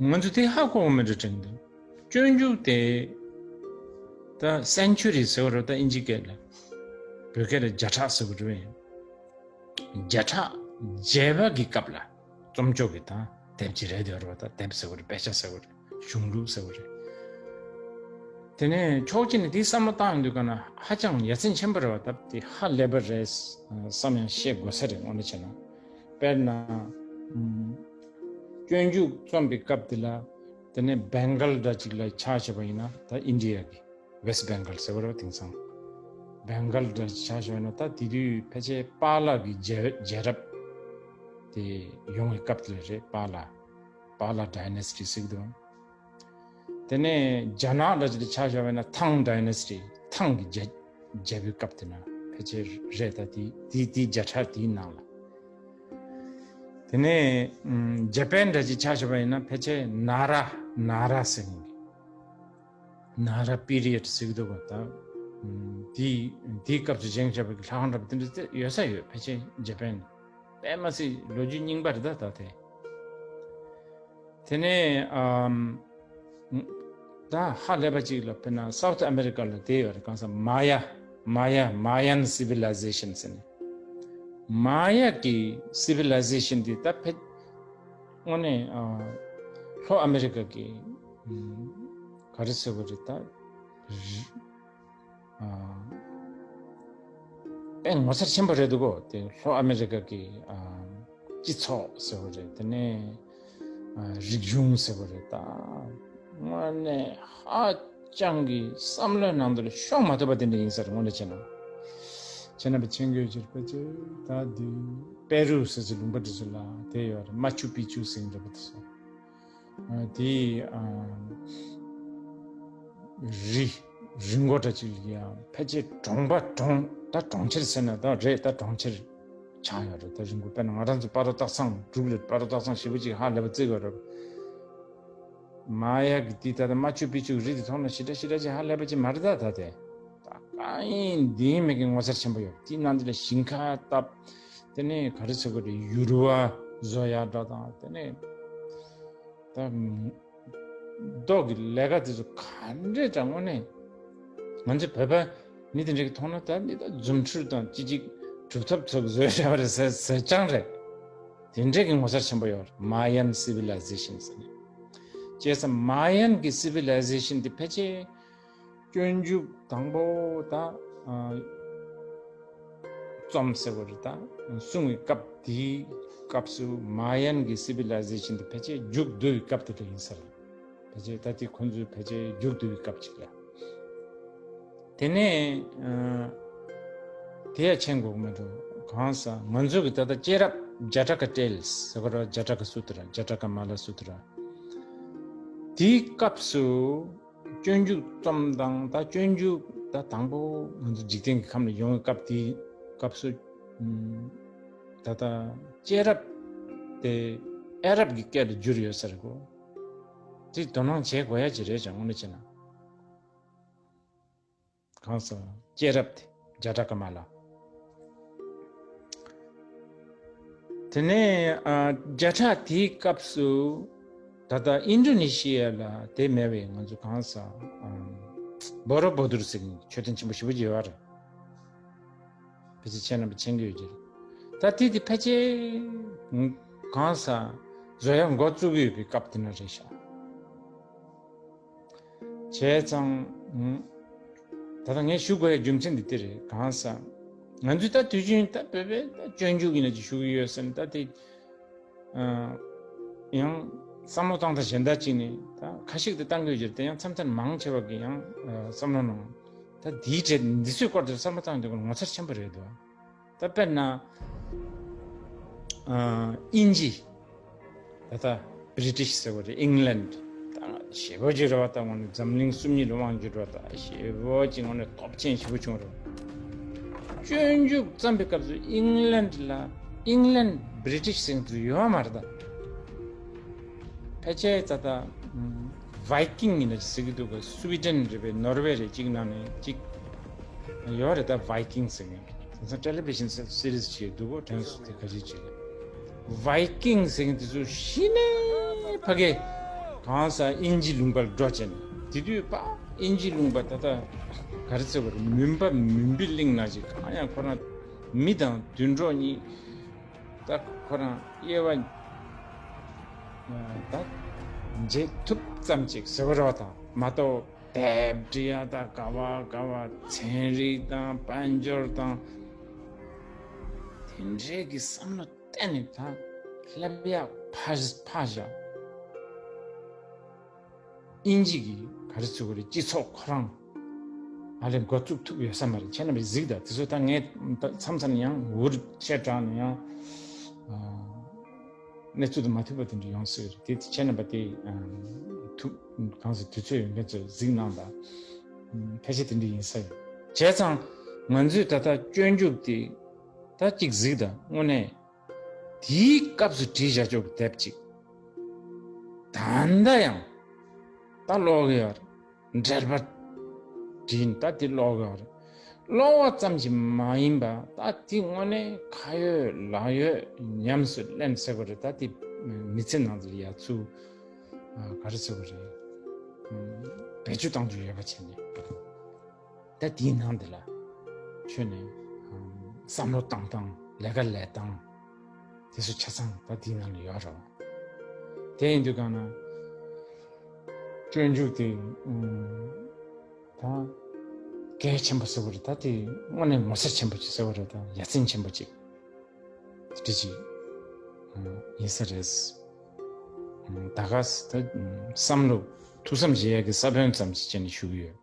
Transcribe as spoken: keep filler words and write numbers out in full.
ང་ཚོ་དེ་ཧ་གོ་བ་མི་འདྲ་དྲན་འདུག་སྤྱོད་འཇུག་དེ་ད་སེན་ཅུ་རི་ཟེར་བ་རེད། ད་ཨིན་ཇི་སྐད་ལ། བོད་སྐད་ལ་བརྒྱ་ཕྲག་ཟེར་བ་རེད། བརྒྱ་ཕྲག་བརྒྱད་པ་གི་སྐབས་ལ་རྩོམ་ཅོག་གི་ད་དེབ་ཅིག་རེད་དེ་རེད་པ། ད་དེབ་ཟེར་བ་རེད། དཔེ་ཆ་ཟེར་བ་རེད། གཞུང་ལུགས་ཟེར་བ་རེད། དེ་ནས་ཕྱོགས་གཅིག་ནས་དེའི་བསམ་བློ་བཏང་ཡོང་དུས་ག་ན་ཧ་ཅང་ཡ་མཚན་ཆེན་པོ་རེད་པ། ད་དེ་ཧ་ལས་པ་རེད་བསམ་ཡང་བཤད་དགོས་ས་རེད། དངོས་གནས་བྱས་ན། དཔེར་ན། ཨམ། སྤྱོད་འཇུག་རྩོམ་པའི་སྐབས་དེ་ལ། དེ་ནས་བེང་གལ་འདྲ་ཅིག་ལ་ཆ་བཞག་པ་ཡིན་ན། ད་ཨིན་ཌི་ཡ་གི་ཝེ་སི་བེང་གལ་ཟེར་བ་རེད་པ། དེང་སང་བེང་གལ་འདྲ་ཅིག་ཆ་བཞག་པ་ཡིན་ན། ད་དེ་དུས་ཕལ་ཆེར་པཱ་ལགས་ཀྱི་རྒྱལ་རྒྱལ་རབས་དེ་ཡོང་བའི་སྐབས་དེ་ལ་རེད། པཱ་ལགས། པཱ་ལགས་ཌའི་ནེ་སི་ཊི་ཟེར་གྱི་འདུག་དེ་ནས་རྒྱ་ནག་འདྲ་ཅིག་ལ་ཆ་བཞག་པ་ཡིན་ན་ཐང་ཌའི་ནེ་སི་ཊི། ཐང་གི་རྒྱལ་རྒྱལ་པོའི་སྐབས་དེ་ན་ཕལ་ཆེར་རེད། ད་དེ་དེ་དེ་བརྒྱ་ཕྲག་དེའི་ནང་ལ། དེ་ནས་ཨམ། ཇ་པན་འདྲ་ཅིག་ཆ་བཞག་པ་ཡིན་ན་ཕལ་ཆེར་ན་ར་ན་ར་ཟེར་མཁན་གྱི། ན་ར་པི་རི་ཡཌ་ཟེར་གྱི་འདུག་ག་ད་ཨམ། དེའི་དེའི་སྐབས་སུ་བཞེངས་བཞག་པའི་ལྷ་ཁང་འདྲ་པོ་དེ་འདྲ་དེ་ཡོད་ས་ཡོད། ཕལ་ཆེར་ཇ་པན་དཔེ་མ་སྲིད་ལོ་རྒྱུས་རྙིང་པ་རེད། ད་ད་དེ། དེ་ནས་ཨམ། ད་ཧ་ལས་པ་ཅིག་ལ་དཔེར་ན་སའུ་ཐི་ཨ་མེ་རི་ཀ་ལ་དེ་ཡོད་རེད། གང་ཟེར་མ་ཡ་མ་ཡ་མ་ཡན་སི་བི་ལའི་ཟེ་ཤན་ཟེར་ནས། མ་ཡ་གི་སི་བི་ལའི་ཟེ་ཤན་དེ་ད་ཕལ་དངོས་གནས་ཨ། ལྷོ་ཨ་མེ་རི་ཀ་གི་ཨམ། ག་རེ་ཟེར་དགོས་རེད། ད་རི་ཨ། དཔེ་ངོ་མཚར་ཆེན་པོ་རེད་འདུག་གོ་དེ་ལྷོ་ཨ་མེ་རི་ཀ་གི་ཨ། སྤྱི་ཚོགས་ཟེར་བ་རེད། དེ་ནས་ཨ། རིག་གཞུང་ཟེར་བ་རེད། ད་དངོས་གནས་ཧ་ཅང་གི་བསམ་བློའི་ནང་དུ་ལ་ཤོང་མ་ཐུབ་པ་དེ་འདྲ་ཡིན་ས་རེད། དངོས་གནས་བྱས་ན། བྱས་ན་པ་ཆེན་གྱི་ཡོད་ཕྱིར་ཕལ་ཆེར་ད་འདི་པེ་རུ་ཟེར་ཚེ་ལུང་པ་འདི་ཚོ་ལ་དེ་ཡོད་རེད། མ་ཆུ་པི་ཆུ་ཟེར་འདྲ་པོ་དེ་ཚོ། ཨ། དེའི་ཨ། རི་རི་མགོ་འདྲ་ཅིག་ལ་ཡང་ཕལ་ཆེར་གྲོང་པ་གྲོང་ད་གྲོང་ཁྱེར་ཟེར་ན་ད་རེད། ད་གྲོང་ཁྱེར་ཆགས་ཡོད་རེད། ད་རི་མགོ་དཔེར་ན་ང་རང་ཚོ་སྤ་རོ་སྟག་ཚང་འབྲུག་ལ་སྤ་རོ་སྟག་ཚང་ཞེ་པོ་ཅིག་ཧ་ལས་པ་བརྩི་དགོས་རེད། མ་ཡ་གི་དེ་ད་ལྟ་མ་ཆུ་པི་ཆུ་རི་དེ་མཐོང་ན་ཞེ་དྲག་ཞེ་དྲག་ཅིག་ཧ་ལས་པ་ཅིག་མ་རེད། ད་ད་དེ་ད་གང་ཡིན་འདི་ཡིན་མེད་ཀྱི་ངོ་མཚར་ཆེན་པོ་ཡོད། དེའི་ནང་དེ་ལ་ཞིང་ཁ་བཏབ། དེ་ནས་ག་རེ་ཟེར་དགོས་རེད། ཡུར་བ་བཟོ་ཡག་འདྲ་དང་། དེ་ནས་ད་རྡོ་གི་ལས་ཀ་དེ་ཚོ་ག་འདྲས་ཀྱང་དངོས་གནས་ང་ཚོ་བོད་པ་མི་དེ་འདྲ་གི་མཐོང་ན་ད་འདི་ད་རྫུ་འཕྲུལ་དང་ཅི་ཅིག་གྲུབ་ཐོབ་ཚོགས་བཟོས་བཞག་པ་རེད་ཟེར་ཟེར་རྐྱང་རེད། དེ་འདྲས་ཀྱི་ངོ་མཚར་ཆེན་པོ་ཡོད། མ་ཡན་སི་བི་ལའི་ཟེ་ཤན་ཟེར་ནས། བྱས་ཙང་མ་ཡན་གྱི་སི་བི་ལའི་ཟེ་ཤན་དེ་ཕལ་ཆེར་སྤྱོད་འཇུག་དང་པོ་ད་ཨ། རྩོམ་ཟེར་བ་རེད། ད་གསུང་བའི་སྐབས་དེའི་སྐབས་སུ་མ་ཡན་གྱི་སི་བི་ལའི་ཟེ་ཤན་དེ་ཕལ་ཆེར་མཇུག་བསྡུ་བའི་སྐབས་དེ་ལ་ཡིན་ས་རེད། ཕལ་ཆེར་ད་དེ་ཁོ་ཚོའི་ཕལ་ཆེར་མཇུག་བསྡུ་བའི་སྐབས་ཅིག་ལ། དེ་ནས་ཨ། དེ་ཡང་མཁྱེན་དགོས་ཀྱི་མེད་འགྲོ། གང་ཟེར་ང་ཚོ་གི་ད་ལྟ་སྐྱེས་རབས་ཇ་ཊ་ཀ་ཊེལ་ཟེར་བ་རེད། ཇ་ཊ་ཀ་སུ་ཏྲ། ཇ་ཊ་ཀ་མ་ལ་སུ་ཏྲ། དེའི་སྐབས་སུ་སྤྱོད་འཇུག་རྩོམ་དང་ད་སྤྱོད་འཇུག་ད་དང་པོ་ང་ཚོ་འཇིག་རྟེན་གྱི་ཁམས་ལ་ཡོང་བའི་སྐབས་དེའི་སྐབས་སུ་ཨམ། ད་ལྟ་སྐྱེས་རབས་དེ་ཨ་རབ་ཀྱི་སྐད་ལ་བསྒྱུར་ཡོད་ས་རེད་གོ། དེ་དོ་སྣང་བྱེད་དགོས་ཡ་ཅིག་རེད་ཀྱང་། དངོས་གནས་བྱས་ན། གང་ཟེར་སྐྱེས་རབས་དེ་ཇ་ཊ་ཀ་མ་ལ། དེ་ནས་ཨ། ཇ་ཊ་དེའི་སྐབས་སུ་ད་ལྟ་ཨིན་ཌོ་ནེ་ཤི་ཡ་ལ་དེ་མེད་པའི་ང་ཚོ་གང་ཟེར་ཨམ། བོ་རོ་བོ་དུར་ཟེར་མཁན་མཆོད་རྟེན་ཆེན་པོ་ཞེ་པོ་ཅིག་ཡོད་རེད། ཕལ་ཆེར་ཁྱེད་རྣམ་པ་མཁྱེན་གྱི་ཡོད་ཀྱི་རེད། ད་དེ་དེ་ཕལ་ཆེར་གང་ཟེར་བཟོ་ཡག་འགོ་བཙུགས་ཀྱི་ཡོད་པའི་སྐབས་དེ་ན་རེད་ཤག་བྱས་ཙང་། ད་ལྟ་ངས་ཞུ་དགོས་ཡ་རྒྱུ་མཚན་འདི་དེ་རེད། གང་ཟེར་ང་ཚོས་ད་དུས་རྒྱུན་ད་བོད་པའི་ད་སྤྱོད་འཇུག་ཡིན་ན་ཅིག་ཞུ་གི་ཡོད་ཟེར་ནས་ད་དེ་ཡང་བསམ་བློ་བཏང་སྟངས་གཞན་དག་ཅིག་ནས་ད་ཁ་ཤས་དེ་བཏང་གི་ཡོད་ཀྱི་རེད། དེ་ཡང་མཚམས་མཚམས་མང་ཆེ་བ་གི་ཡང་བསམ་བློ་ནང་ད་དེའི་གྲས་འདི་ཚོའི་སྐོར་དེ་བསམ་བློ་བཏང་དུས་ངོ་མཚར་ཆེན་པོ་རེད་འདུག་ད་དཔེར་ན། ཨ། དབྱིན་ཇི། ད་ལྟ་བྷི་རི་ཊི་ཤི་ཟེར་བ་རེད། ཨིང་ལན། ད་ཞེ་པོ་ཅིག་རེད་པ། ད་དངོས་གནས་འཛམ་གླིང་སུམ་གཉིས་ལ་དབང་བསྒྱུར་བ། ད་ཞེ་པོ་ཅིག་དངོས་གནས་སྟོབས་ཆེན་ཞེ་པོ་བྱུང་རེད། སྤྱོད་འཇུག་བརྩམས་པའི་སྐབས་སུ་ཨིང་ལན་ལ་ཨིང་ལན་བྷི་རི་ཊི་ཤི་ཟེར་མཁན་དེ་ཚོ་ཡོད་མ་རེད་ད། ཕལ་ཆེར་ད་ལྟ་ཝའི་ཀིང་ཡིན་ན་ཟེར་གྱི་འདུག་ག་སུའི་ཌེན་རེད་པས། ནོར་ཝེ་རེད། གཅིག་ནང་ནས་གཅིག་ཡོད་རེད། ད་ཝའི་ཀིང་ཟེར་མཁན་དེང་སང་ཊེ་ལི་བི་ཤན་སི་རི་ཛི་བྱས་འདུག་གོ་དྲན་སོང་། དེ་ག་ཅིག་བྱས། ཝའི་ཀིང་ཟེར་མཁན་དེ་ཚོ་གཞི་ནས་ཕ་གི་ གང་ཟག་དབྱིན་ཇི་ལུང་པར་འགྲོ་བྱས་ནས། དེ་དུས་པ་དབྱིན་ཇི་ལུང་པ་ད་ལྟ་ག་རེ་ཟེར་བ་རེད། མུན་པ་མུན་པའི་གླིང་ན་ཅིག་གང་ཡང་ཁོ་རང་མི་དང་དུད་འགྲོ་གཉིས། ད་ཁོ་རང་དབྱེ་བ་ད་འབྱེད་ཐུབ་ཙམ་ཅིག་ཟེར་བ་རེད་པ། དང་མ་གཏོགས་དེབ་འབྲི་ཡ་ད་ག་བ་ག་བ་ཚན་རིག་དང་དཔལ་འབྱོར་དང་དེ་འདྲའི་གི་བསམ་བློ་གཏན་ནས་ད་སླེབས་ཡ་ཕར་ཕར་བཞག་དབྱིན་ཇི་གི་ག་རེ་ཟེར་དགོས་རེད། སྤྱི་ཚོགས་ཁོ་རང་ཨ་ལས་འགོ་བཙུགས་ཐུབ་ཡོད་ས་མ་རེད། ཁྱེད་རྣམ་པས་གཟིགས་དང་། དེ་ཚོ་ད་ངས་མཚམས་མཚམས་ནས་ཡང་འུར་ཆེ་དྲགས་ནས་ཡང་གནས་ཚུལ་དང་མ་མཐུན་པ་དེ་འདྲ་ཡོང་སྲིད་རེད། དེ་ཁྱེད་རྣམ་པ་དེ་ཐུབ་གང་ཟེར་དུས་ཚོད་ཡོད་མཁན་ཚོས་གཟིགས་གནང་དང་། ཕལ་ཆེར་དེ་འདྲ་ཡིན་ས་ཡོད། བྱས་ཙང་ང་ཚོས་ད་ལྟ་སྤྱོད་འཇུག་དེ་ད་གཅིག་གཟིགས་དང་། དངོས་གནས་དེའི་སྐབས་སུ་བྲིས་བཞག་ཆོག་གི་དེབ་ཅིག་ད་ལྟ་ཡང་ད་ཀློག་གི་ཡོད་རེད། འགྲེལ་པ་བྲིས་ནས་ད་དེ་ཀློག་གི་ཡོད་རེད། ཀློག་པ་ཙམ་ཞིག་མ་ཡིན་པ་ད་དེ་དངོས་གནས་ཁ་ཡོད་ལག་ཡོད་ཉམས་སུ་ལེན་ཟེར་བ་རེད། ད་དེ་མི་ཚེ་ནང་དུ་ཡ་ཚུར་ག་རེ་ཟེར་བ་རེད། བེད་སྤྱོད་གཏང་རྒྱུ་ཡོད་པ་བྱས་ནས། ད་དེའི་ནང་དེ་ལ་ཁྱོན་ནས་བསམ་བློ་བཏང་སྟངས། ལས་ཀ་ལས་སྟངས་དེ་ཚོ་ཆ་ཚང་ད་དེའི་ནང་ལ་ཡོད་རེད། དེ་ཡིན་དུས་གང་ན་སྤྱོད་འཇུག་དེ་ད་གལ་ཆེན་པོ་ཟེར་བ་རེད། ད་དེ་དངོས་གནས་ངོ་མཚར་ཆེན་པོ་ཅིག་ཟེར་བ་རེད། ད་ཡ་མཚན་ཆེན་པོ་ཅིག་དེ་ཅིག་ཡིན་ས་རེད། ད་ག་ས་ད་བསམ་བློ་ཐུགས་བསམ་བཞེས་ཡག་གི་ས་བོན་ཙམ་ཞིག་བྱས་ནས་ཞུ་གི་ཡོད།